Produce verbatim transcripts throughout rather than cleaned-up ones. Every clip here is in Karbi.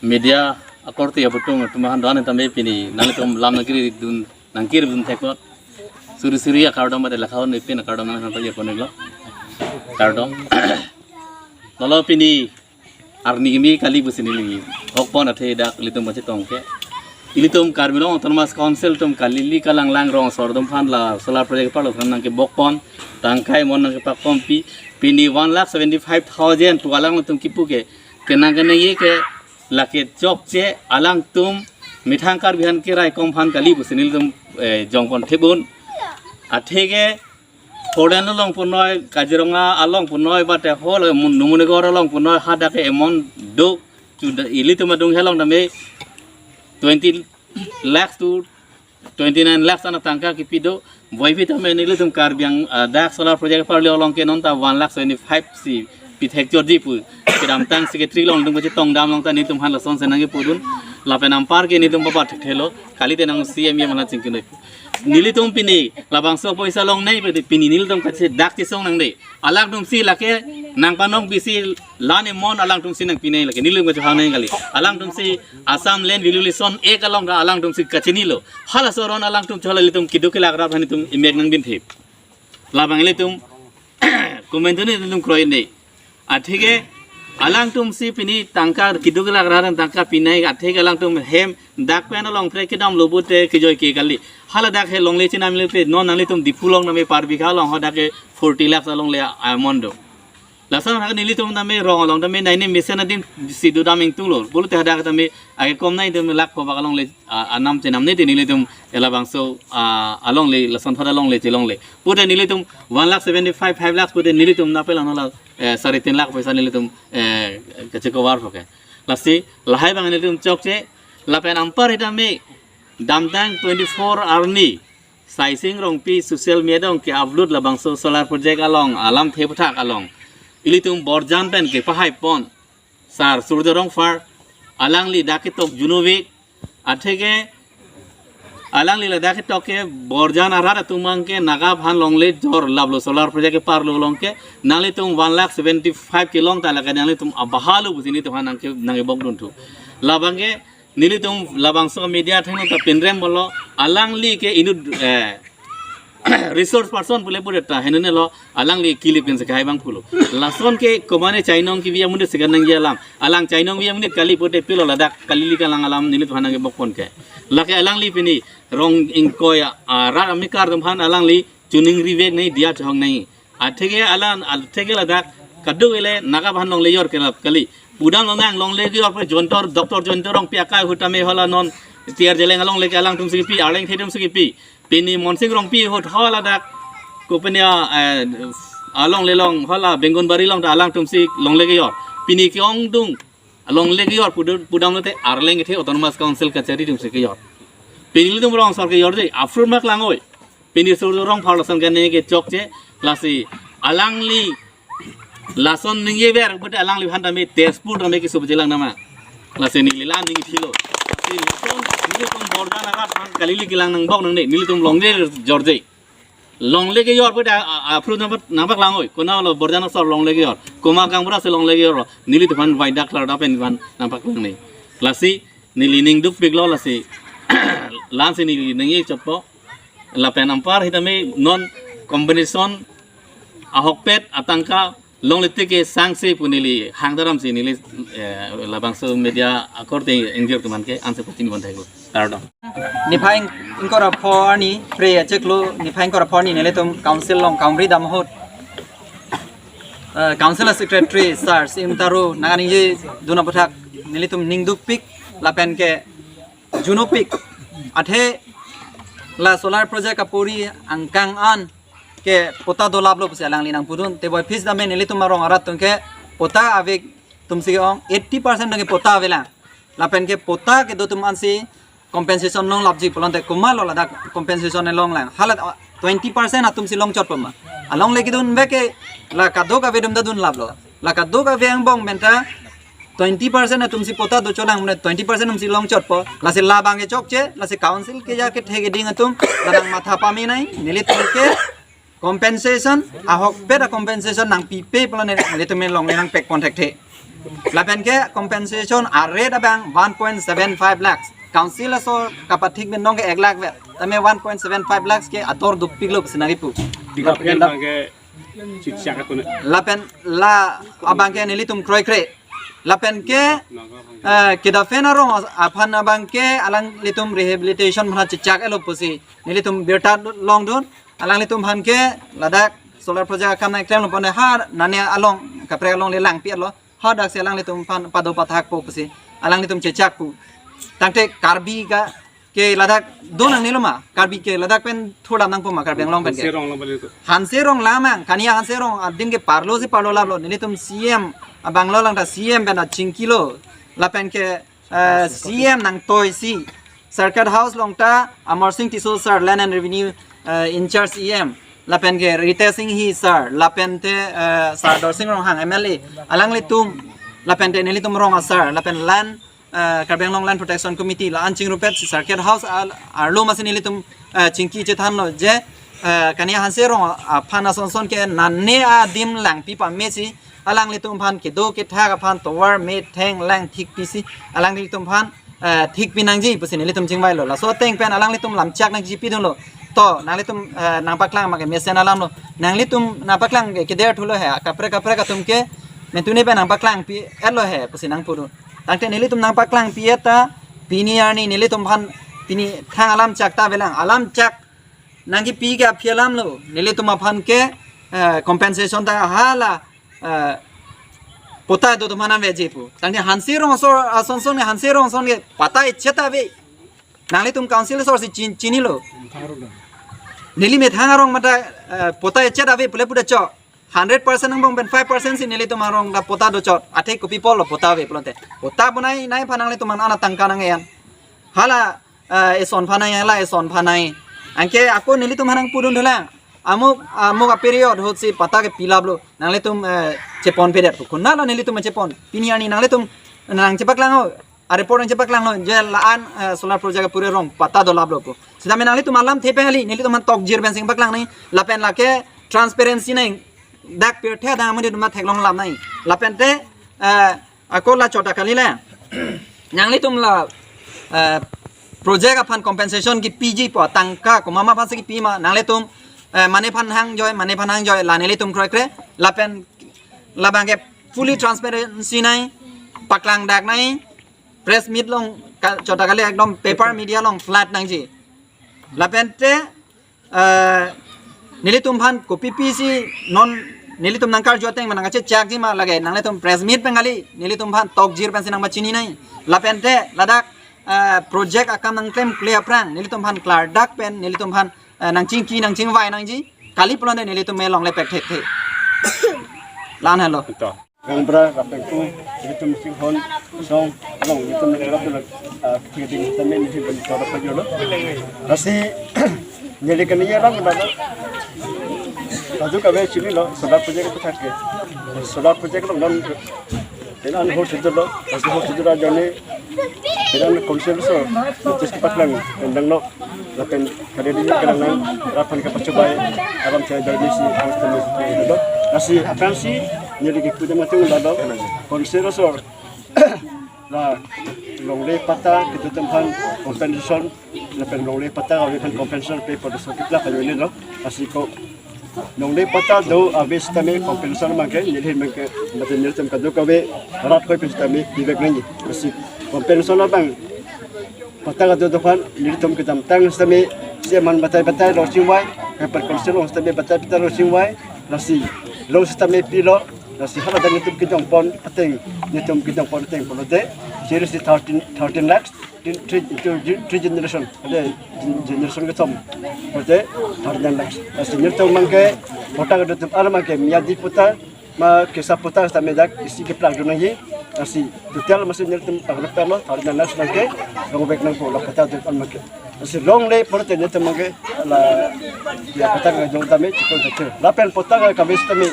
Media akorte abutung atum ahan do-an tame pini nanglitum lam nangkirdun nangkirdun theklo. Suri suri akardom bade lakhaun ipin akardom nang hanta ye poneglo. Kardom. Lalo pini arni kimi kali pusi neli hokpon athe dak ilitum pachetong ke. Ilitum Karbi Anglong Autonomous Council atum kalili kalanglang rong asor atum aphan la solar project parlo aphan nangkebokpon, tangkai mon nangkepakpon pi, pini one lakh seventy five thousand pu alangtum kipu ke, kenang kenang ye ke lake chokche alangtum methang Karbi aphan keraikom aphan kali pusi nelitum, eh, jongpon thebun. Atheke Horen along punoi, Kaziranga along punoi, bate hol mun-, Numunegor along punoi, hadak ke amount do, chuda ilitum adung helong tame twenty lakhs to twenty nine lakhs ana tangka kipi do, boipi tame nelitum Karbi Ang-, ah, dak solar project parlo along ke non ta one lakh seventy five si pithek jorji pu. Kedamtang secretary along dung kachetong dam along ta nelitum aphan lason senang kipudun, lapen anpar ke nelitum papa thekthelo, kali te nang C M E mana chingkinoi. Nelitum pini labangso poisa longnei pe pini nelitum kache dak chesong nangne. Alangtumsi lake nangpanong bisi lan amount alangtumsi nangpinei lake nelitum kachohang nang kali. Alangtumsi Assam Land Valuation Act along ta alangtumsi kachinilo. Hala asoron alangtum chola ilitum kiduk kelak rat aphan itum imek nangbin thip. Labang ilitum komantu ni ilitum kroinei. Atheke alangtumsi pini tangka kiduk kelak rat tangka pinei atheke alangtum hem dak pen along pre kedam lo pute kejoi ke kali. Hala dak he longle chinam le pe non nanglitum Diphu along tame per bigha along hadak ke forty lakhs alongle amount do. Lason hadak nelitum tame rong along tame nai ne mesen adim si do dam ingtung lo. Bulu te hadak tame ake kom nai tame lakh kobak alongle, ah, anam chenam ne te nelitum elabangso, ah, alongle lason thada longle chelongle. Pute nelitum one lakh seventy five, five lakhs pute nelitum napel ano la, eh, sare tin lakh poisa nelitum, eh, kache cover hoke. Lasi lahai bang nelitum chokche lapen anpar hitame damtang twenty four arni Saising Rongpi social media along ke-upload labangso solar project along alamthe aputhak along ilitum Borjan pen kepahaipon Sar Surjya Rongphar, alangli dak ketok Junopik, atheke alangli ladak ketok ke Borjan arat atum abang ke Naga aphan longle jor laplo solar project keparlo along ke nanglitum one lakh seventy five kelong ta lake nanglitum abahalo pusi nelitum aphan nangke nangkebokdun thu. Labang ke nelitum labangso media athengno ta pinrem bolo alangli ke inut, eh, resource person pule pule ta henene lo alangli kilip ken sekai bang pulo. Lason ke komane chainong kibi amunde sekan nangji alam. Alang chainong bi amunde kali pute pilo ladak kalili kalang alam nelitum aphan nangkebokpon ke. Lake alangli pini rong ingkoi a, a, rat amikar atum aphan alangli chuning rivek nei dia chehong nei. Atheke alang, atheke ladak kaduk ele Naga aphan longle jor kelap kali. Pudam lonang longle jor pe Jontor, Doctor Jontor Rongpi akai ahut tame hala non T R Jaleng alongle ke alangtumsi kipi, Arleng Thedum si kipi. Pini Monsing Rongpi ahut hala dak kopine, eh, alongle along hala Bengunbari along ta alangtumsi longle kejor. Pini ke-ongdung alongle kejor pudam, pudam lote Arleng kethe Autonomous Council kachari atumsi kejor. Pini ilitum rong asor kejor je, afur mak langoi. Pini Surjya Rongphar lason kene kechokche, lasi alangli lason ningjever pute alangliphan tame Tezpur tame keso pechelang nama. Lasi neli la ningthilo. Lasi lason nelitum Borjan arat aphan kalili kelang nangbok nangne, nelitum longle jor je. Longle kejor pute a, a, afur nangpak, nangpak langoi. Konat lo Borjan asor longle kejor. Komat gaonbura si longle kejor lo. Nelitum aphan waidak klardak pen aphan nangpaklang ne. Lasi neli ning dukpiklo lasi. Lasi neli ningje chotpo. Lapen anpar hitame non compensation ahokpet atangka longle tike sangse pu neli hang daram si neli, eh, labangso media akorte ingjir atum aphan ke anse pachini bon theklo. Kardom. Niphai ingkoi ra pho arni, Phre achiklo, niphai ingkoi ra pho arni nelitum council along kaumri dam ahut, eh, council secretary sir Sim Taro nangkaningjedun aputhak nelitum ning dukpik lapen ke Junopik athe la solar project apori angkang an ke patta dolaplo pusi alangli nangpudun. Teboi phis dame nelitum arong arat atum ke patta ave atumsi ke-ong, eighty percent atum ke patta avelang. Lapen ke patta kedo atum ansi compensation longlapji pulote komatlo ladak compensation longlang. Hala twenty percent atumsi longchotpo ma. Alongle kedunvek ke la kadokave atum ta dunlaplo. La kadokave angbong pen ta twenty percent atumsi patta docholang, mane twenty percent atumsi longchotpo. Lasi labang kechokche, lasi council keja kethe keding atum la nangmatha pame nai, nelitum ke compensation, ahokpet a-compensation nangpipe pulote nelitum along nangpekpon thekthe. Lapen ke compensation a-rate abang one point seven five lakhs. Council aso kapathik pen nong ke ek lakh vet. Tame one point seven five lakhs ke ador dopiklo pusi nangkipu. Development abang ke chechak ako na. Lapen la abang ke nelitum kroikre. Lapen ke, eh, kedaphen arong aphan abang ke alanglitum rehabilitation aphan chechak-etlo pusi nelitum birta longdun. Alanglitum aphan ke ladak solar project akam nangklemlo pon ha nane along kaprek alongle langpi-etlo. Hadaksi alanglitum aphan pado pathakpo pusi alanglitum chechakpo. Tangte Karbi ka ke ladak do nangnelo ma, Karbi ke ladak pen thurlam nangpo ma, Karbi Anglong pen ke. Hanse Rong lang balik. Hanse Rong lang mang, kania Hanse Rong adim ke parlo si parlo laplo, nelitum C M abanglo lang ta C M pen achingkilo, lapen ke, eh, C M nangtoisi, Circuit House along ta Amar Singh Tisso sir, Land and Revenue, eh, in charge E M, lapen ke Ritesh Enghi sir, lapen te, eh, sir Dorsing Ronghang M L A, alanglitum, lapen te nelitum rong asar, lapen land, eh, Karbi Anglong Land Protection Committee la-an chingrumpet si Circuit House al-, arlo masi nelitum, eh, chingki chethanlo je, eh, kania Hanse Rong aphan asonson ke nane adim langpi pame si alanglitum aphan kedo kethak aphan tovar metheng lang thikpi si alanglitum aphan, eh, thikpi nangji pusi nelitum chingvailo. Laso ateng pen alanglitum lamchak nangchipidunlo. To, nanglitum, eh, nangpaklang ma ke mesen alamlo. Nanglitum nangpaklang ke keder thulo he, kaprek kaprek atum ke mentune pen nangpaklangpi-etlo he pusi nangpudun. Tangte nelitum nangpaklangpi-et ta, pini arni nelitum aphan pini thang alamchak ta avelang, alamchak nangkipi ke aphi alamlo, nelitum aphan ke, eh, compensation ta hala, eh, patta do atum aphan aveji pu. Tangte Hanse Rong aso-, asonson ke Hanse Rong ason ke patta echet ave. Nanglitum council asor si chin-, chinilo. Neli methang arong mata, eh, patta echet ave pule puda chok. Hundred percent angbong pen five percent si nelitum arong ta patta dochot. Athe kopi pulo patta ave pulote. Patta bonai-nai aphan nanglitum aphan ana tangka nang-en. Hala, eh, eson aphan nang-en, hala eson aphan nang-en. Anke ako nelitum aphan nangpudun thulang. Amuk, amuk a-period ahut si patta ke pilaplo. Nanglitum, eh, cheponpedet pu. Konatlo nelitum chepon? Pini arni nanglitum nangchepaklang ho. A-report nangchepaklanglo je la-an, eh, solar project apure rong patta dolaplo pu. Sitame nanglitum alamthe pen kali, nelitum aphan tokjir pen si nangpaklang nang, lapen lake transparency nang, dak pirthe adang amonit atum theklong lam nang. Lapen te, eh, ako la chot ta kali le. Nanglitum la, eh, project aphan compensation kipiji pu tangka komat ma aphan si kipi ma, nanglitum, eh, mane aphan hangjoi, mane aphan hangjoi, la nelitum kroikre, lapen labang ke fully transparency nang, paklang dak nang, press meet along ka-, chot ta kali ekdom paper media along flat nangji. Lapen te, eh, nelitum aphan kopi-pi si non nelitum nangkarju ateng ma nangkachechakji ma lake nanglitum press meet pen kali nelitum aphan tokjir pen si nangpachini nang. Lapen te ladak, eh, project akam nangklemkle aphrang nelitum aphan klardak pen nelitum aphan, eh, nangchingki nangchingvai nangji. Kali pulote nelitum me longle pek thekthe. La-an helo. Ito. Gaonbura, Rapengku, nelitum singhon, song, along, nelitum nelitum, ah, kiding, tame, nelitum ben chora pajolo. Lasi, neli kani ya lang, baba. Laju kave chinilo, solar project aputhak ke. Solar project along, non, kena an hor sejolo, laju hor sejolo jone, kena an konsel so, just kepaklang, endang no. Lapen kadedi kadang nang rat aphan kapachobei aram chai dari si ang temi do. Lasi aphrangsi neli kipu jam atung lado konsel asor la longle patta kedo atum aphan compensation, lapen longle patta ave aphan compensation pe pu laso kiplak kali lo. Lasi ko longle patta do ave sitame compensation abang ke neli abang ke mate nelitum kadokave rat hoi pen sitame pivek nangji. Lasi compensation abang patta kedo atum aphan nelitum kedamtang sitame C M aphan batai batai lo chingvai, kaprek konsel along sitame batai batai lo chingvai, lasi lo sitame pilo, lasi hala dan nelitum kejongpon ateng, nelitum kejongpon ateng pulote, siri si thirteen, thirteen lakhs, three, three, three, three generation, ade, gen-, generation kethom, pulote thirteen lakhs. Lasi nelitum abang ke, patta kedo atum aphan abang ke, miyadi patta, ma kesa patta sitame dak isi keplak dun nangji, lasi total masi nelitum paklok talo, thirteen lakhs abang ke, rongvek nangpo la patta atum abang ke. Lasi longle pulote nelitum abang ke, la, ya patta kejong tame, chikon tame. Lapen patta kave sitame,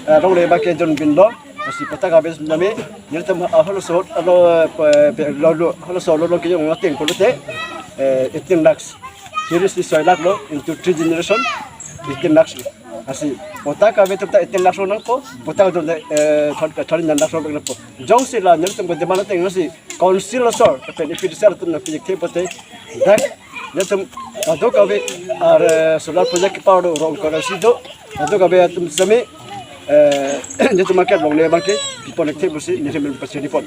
eh, longle abang ke jon binlo, lasi patta kave sitame, nelitum, ah, halaso, alo, eh, pe, pe, lo, lo, halaso lo, lo kejong ateng pulote, eh, eighteen lakhs. Siri si soi lakh lo, into three generation, eighteen lakhs lo. Lasi patta kave atum ta eighteen lakhs nangpo, patta atum ta eh thirty nine lakhs nangpo. Jongsi la nelitum kedemanding ateng lasi council asor pen A P D C atum nangpijik the pote, dak nelitum kadokave ar eh, solar project kepado rong kora si do, kadokave atum sami eh nelitum market longle abangke pipon ek the pusi nelitum pasini pon.